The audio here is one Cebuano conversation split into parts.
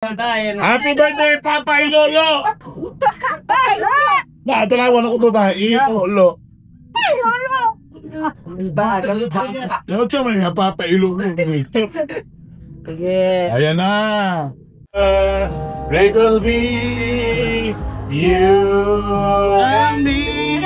Happy birthday, Papa Ilolo! Na, tanawan ako to ta. Ilolo. Ano siya may nga Papa Ilolo? Ayan na. It will be you and me.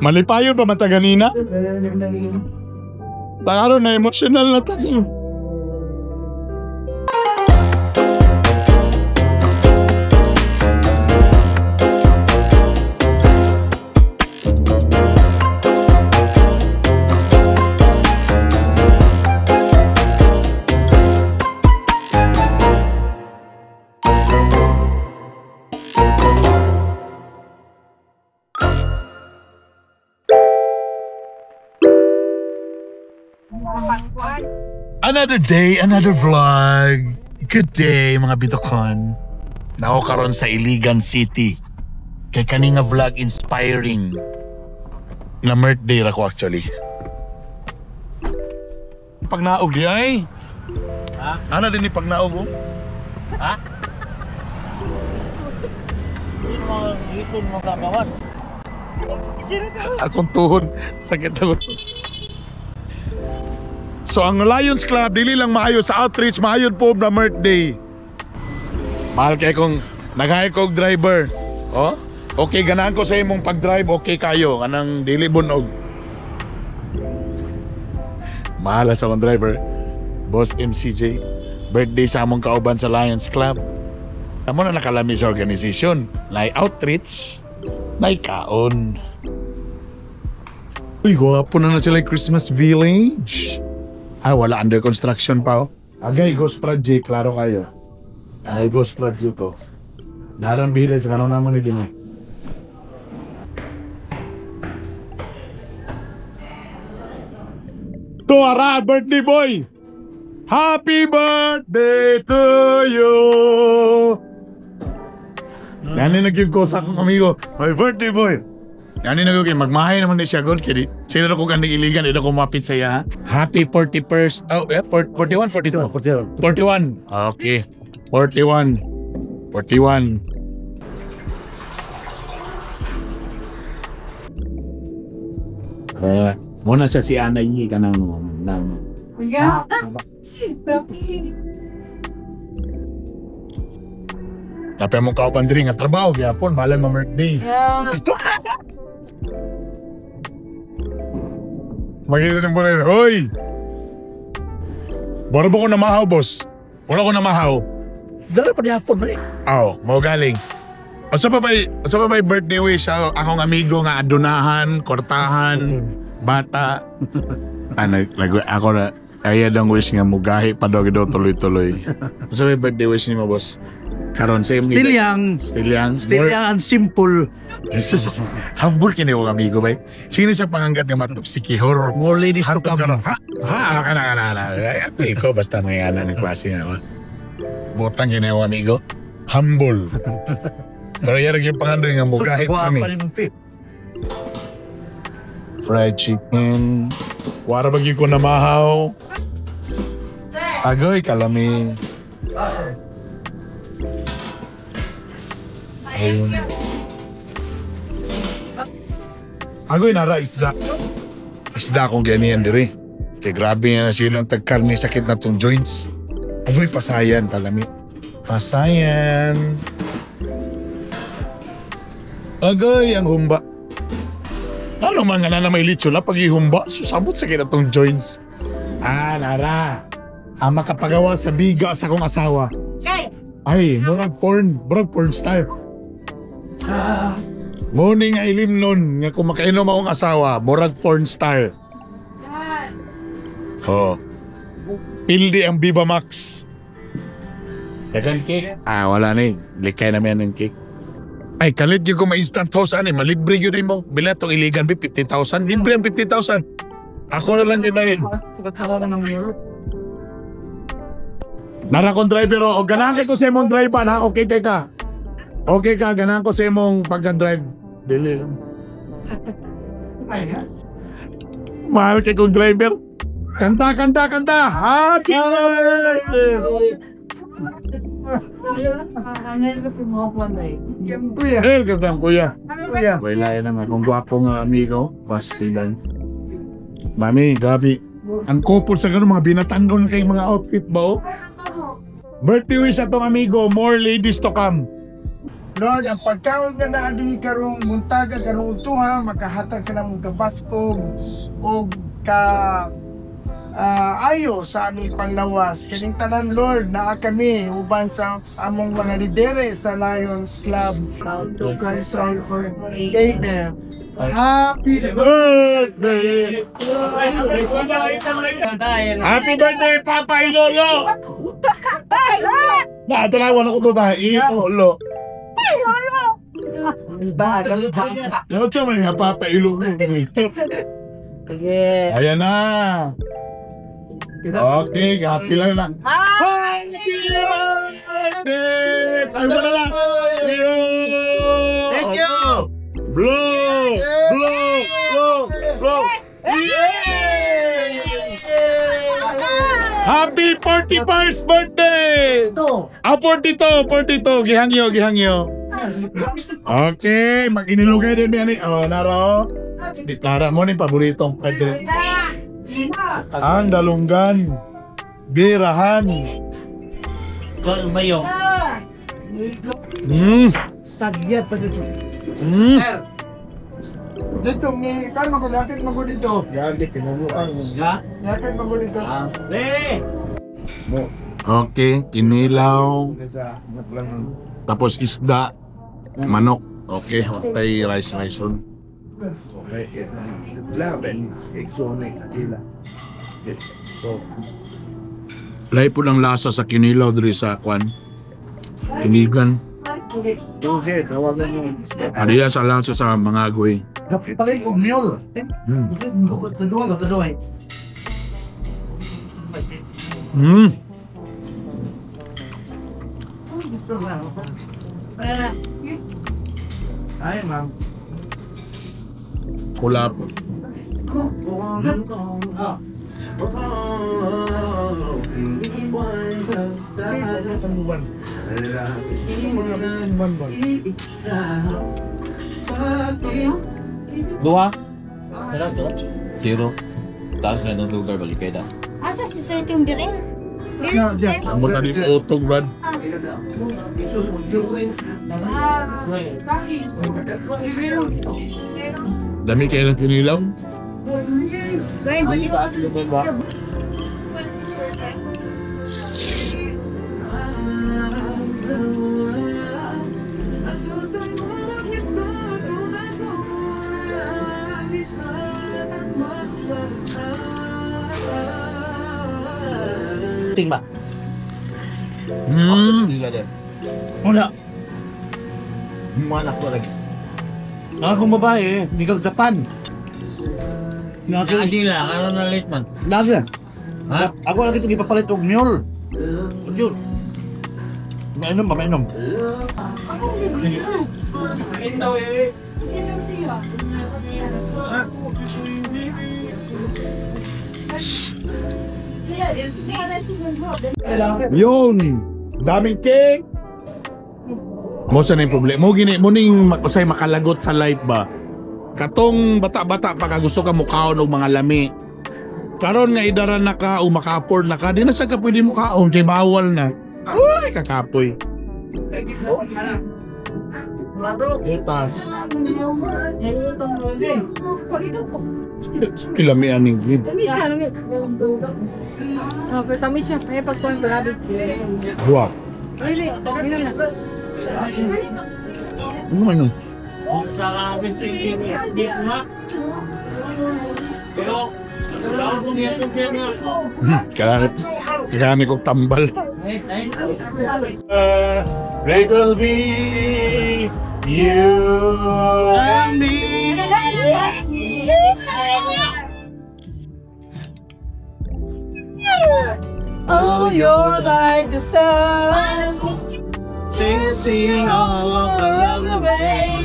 Malipayon pa man ta ganina. Baka na emotional na tayo. Another day, another vlog. Good day mga bitokon. Nao karon sa Iligan City. Kay kani nga vlog inspiring. Na birthday ra ko actually. Pag naog di ay. Ha? Ana din ni pag naog oh. Ha? Akong tuhod, sakit ako. So ang Lions Club dili lang maayo sa outreach, maayo po na birthday. Mahal kay kong nag-hire ko og driver. Oh? Okay ganahan ko sa imong pag-drive, okay kayo kanang dili bunog. Mahal sa akong driver. Boss MCJ. Birthday sa among kauban sa Lions Club. Amo na nakalami sa organization. Nay outreach, nay kaon. Uy, gwapo na na sila yung Christmas Village. Ah, wala under construction pa oh. Agay, Ghost Project, klaro kayo. Ay, Ghost Project ko. Daran Village, ano naman ni eh. Tuara, birthday boy! Happy birthday to you! Nani nag ko sa akong amigo, my birthday boy! Ani na ko kay magmahay naman ni siya god kay sino na ko kaning iligan ito ko mapit sa iya. Happy 41st. Oh, yeah, 41 42. 41. 41. Okay. 41. 41. Muna siya si Ana yi kanang nang. Tapi among kauban diri nga trabaho gyapon malay ma birthday. Makita ng buhay, hoy! Baro ba ko namahaw, boss? Wala ko namahaw. Dala pa niya po, mali. Aw, mo galing. Usa pa ba'y birthday wish sa akong amigo nga adunahan, kortahan, bata. Ano, ako na, kaya dang wish nga mugahi pa daw daw tuloy-tuloy. Usa ba'y birthday wish ni mo, boss? Karon same Still young. Still young. Still young and simple. Humble kini akong amigo bay. Sino siya panganggat nga matok si horror. More ladies to Hantong come. karon. Ha? Ha? Kana kana kana. Ay, ikaw basta may ana ng klase na ba. Butang kini akong amigo. Humble. Pero yara gyud pangandoy nga mugahit Wa kami. pa rin ang pit. Fried chicken. Wara ba gyud ko namahaw? Agoy kalami. Ayun. Agoy nara isda. Isda akong ganiyan diri. Kay grabe nga na silang tagkarne sakit na tong joints. Agoy pasayan kalami. Pasayan. Agoy ang humba. Ano man nga na may litso na pag ihumba, susabot sa kita tong joints. Ah, nara. Ang makapagawa sa biga sa akong asawa. Ay, murag porn star. Morning nga ilim nun, nga kung makainom akong asawa, murag porn star. Oh. Pildi ang Viva Max. Dagan cake? Ah, wala na eh. Likay na may ng cake. Ay, kalit yun ko ma-instant host, ani, malibre yun mo. Bila itong iligan, 50,000. Libre ang 50,000. Ako na lang yun na yun. Nara kong driver, o ganahan ko sa imong driver, ha? Okay, teka. Okay ka, ganahan ko sa imong pagka-drive. Dili. Mahal kay kong driver. Kanta, kanta, kanta! Happy birthday! Kuya. Eh, kanta, kuya. Kuya. Wala yan naman. Kung gwapo nga amigo, Bastilan. Mami, grabe. Ang couple sa ganun, mga binatanggon kay mga outfit ba, oh? Birthday wish atong amigo, more ladies to come. Lord, ang pagkaon nga naa dinhi karong buntaga, karong udtoha, makahatag ka namo kabaskog og ka ayo sa aming panglawas. Kining tanan, Lord, naa kami uban sa among mga lidere sa Lions Club. Amen. Happy Birthday! Happy birthday, Papa Ilolo! Na, tanawan ako to ba? Ilolo. Ano siya may nga Papa Ilolo? Ayan na. Okay, happy lang na. Happy birthday! Ay, mo na lang. Thank you! Blow! Blow! Blow! Blow! Yay! Happy 41st birthday! Ah, 42, 42. Gihangyo, gihangyo. Okay, mag-inilugay din mi ani. Oh, naro. Di tara mo ni paboritong pwede. Ang dalunggan. Birahan. Mayo. Sagya pa dito. Dito ni kan magulakit mo dito. Grabe kinabuang. Yakit mo dito. Okay, kinilaw, tapos isda, manok. Okay, watay rice rice ron. Lahi po ng lasa sa kinilaw diri sa kwan. Kinigan. Ariya sa lasa sa mga agoy. Palit og mule. Ay, ma'am. Kulap. Duha? Zero. Taas na itong lugar, balik kayo da. Asa si Sir yung dire? Dire si Sir? Amo na din utog, Brad. Dami kayo ng sinilaw. Gawin, balik ko. Ting ba? Wala. Mga ko lagi. Ang akong babae, nikag Japan. Adila, karon na late man. Lagi. Ha? Ako lagi itong ipapalit og mule. Mule. Mainom ba? Mainom. Yun! Daming cake! Mo sa na yung problema. Mo gini, mo ning usay makalagot sa life ba? Katong bata-bata pa ka gusto ka mukaon og mga lami. Karon nga idaran na ka o maka-afford na ka, di na sa ka pwede mukaon kay bawal na. Uy, kakapoy. Itas. Ilami aning green. Oh, pero kami siya, ay pagkuhan grabe. Duha. Really? Yun na. Ano man yun? Kailangan kong tambal. It will be you and me. Oh, you're like the sun. Missing all along the way.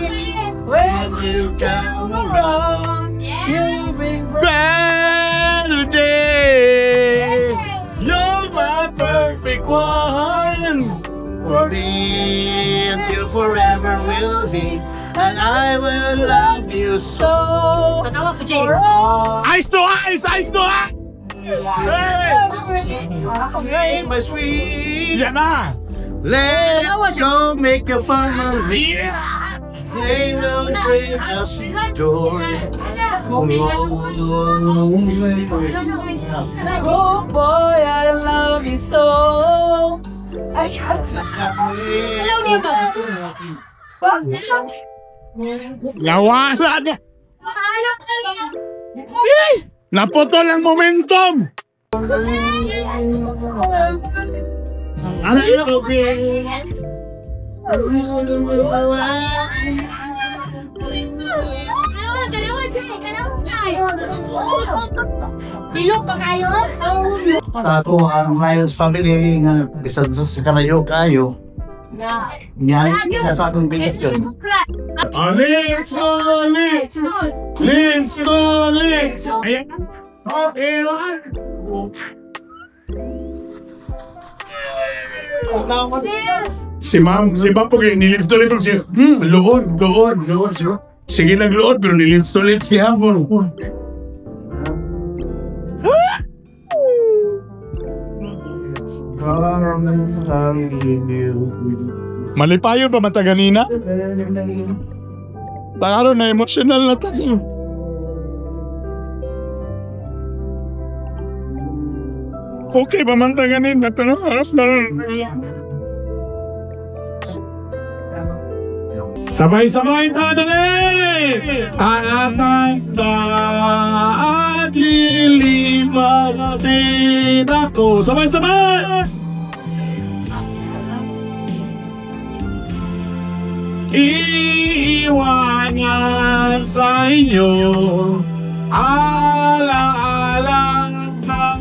When you come around, you bring Better day. You're my perfect one. For me and you forever will be, and I will love you so. Tanawa po, Jay. For all Eyes to eyes, eyes to eyes. Hey! hey, my sweet. Yan na. Let's go make a family. Yeah! They will bring us joy. Oh boy, I love you so. I can't. Hello, niya ba? Nawala na. Yay! Naputol ang momentum. Ano yun? Okay. Bilog pa kayo? Sa ato ang Lions family nga bisan sa kanayo kayo. Na. Nya sa atong question. Let's go, let's Let's go, let's Ayan. Okay. Si ma'am po kayo, nilift ulit po siya. Loon, loon, loon. Sige lang loon, pero nilift ulit siya. Malipayon pa man ta ganina. Baka na emotional na tayo. Okay pa man ta ganina, pero harap na rin. Sabay-sabay ta dali! Aatay ta at lilipat din ako. Sabay-sabay! Iiwanan sa inyo alaala na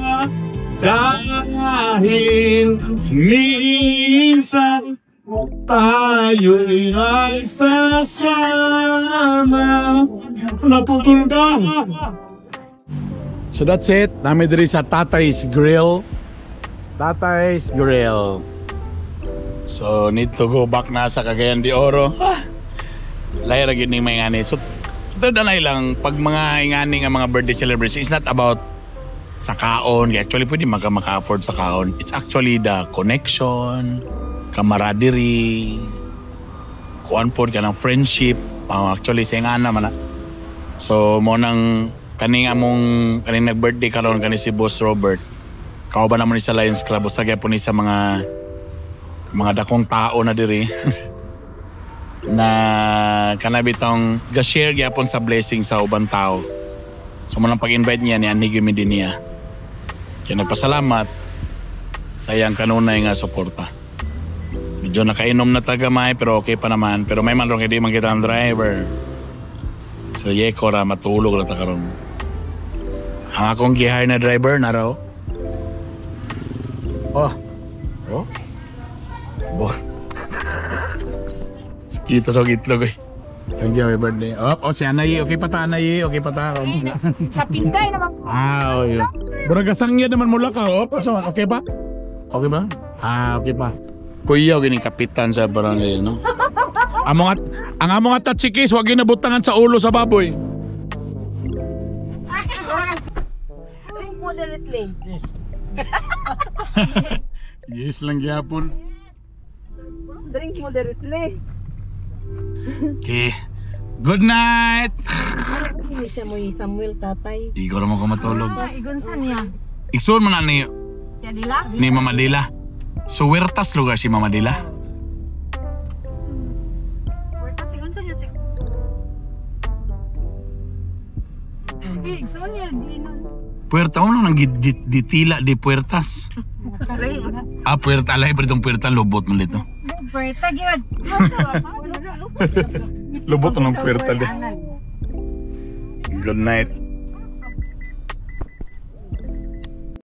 dahil minsan tayo'y ay sasama. Naputol ka! So that's it. Nami diri sa Tatay's Grill. Tatay's Grill. So need to go back na sa Cagayan de Oro. Layra gyud ning may ngani. So third na lang pag mga ingani nga mga birthday celebration, it's not about sa kaon. Actually pwede maka-afford sa kaon. It's actually the connection, camaraderie, kuan pod ka ng friendship. Actually sa ingana man na. So mo nang kaning among kaning nag-birthday karon kani si Boss Robert. Kauban naman ni sa Lions Club usa gyapon ni sa mga dakong tao na diri na kanabitong ga-share gyapon sa blessing sa ubang tao. So mo nang pag-invite niya ni anhi gyud mi din niya. Kaya nagpasalamat sa iyang kanunay nga suporta. Medyo nakainom na tagamay pero okay pa naman. Pero may man ron kay di man kita ang driver. So yeko ra matulog ra ta karon. Ang akong gi-hire na driver na raw. Oh. Oh. Bo. Kita sa itlog eh. Thank you, happy birthday. Oh, si Anayi. Okay pa ta, Anayi. Okay pa ta. Sa pingay naman. Ah, oh, yun. Murag kasangya naman mula ka. Oh, so, okay pa? Okay ba? Ah, okay pa. Kuya, gining kapitan sa barangay, no? Ang among at tatsikis, wag yun nabutangan sa ulo sa baboy. Drink moderately. Yes lang gyapon. Drink moderately. Okay. Good night! Hindi siya mo yung Samuel tatay. Ikaw naman ko matulog. Igunsa niya. Iksoon man na ni, Dila? ni Mama Dila. Suwertas lugar si Mama Dila. Kasi igunsa niya si... Igsoon niya, di nun. Puerta mo nang ditila di puertas. Ah, puerta alay pero itong puerta lubot man dito. Puerta gyud. Lubot ng puerta di. Good night.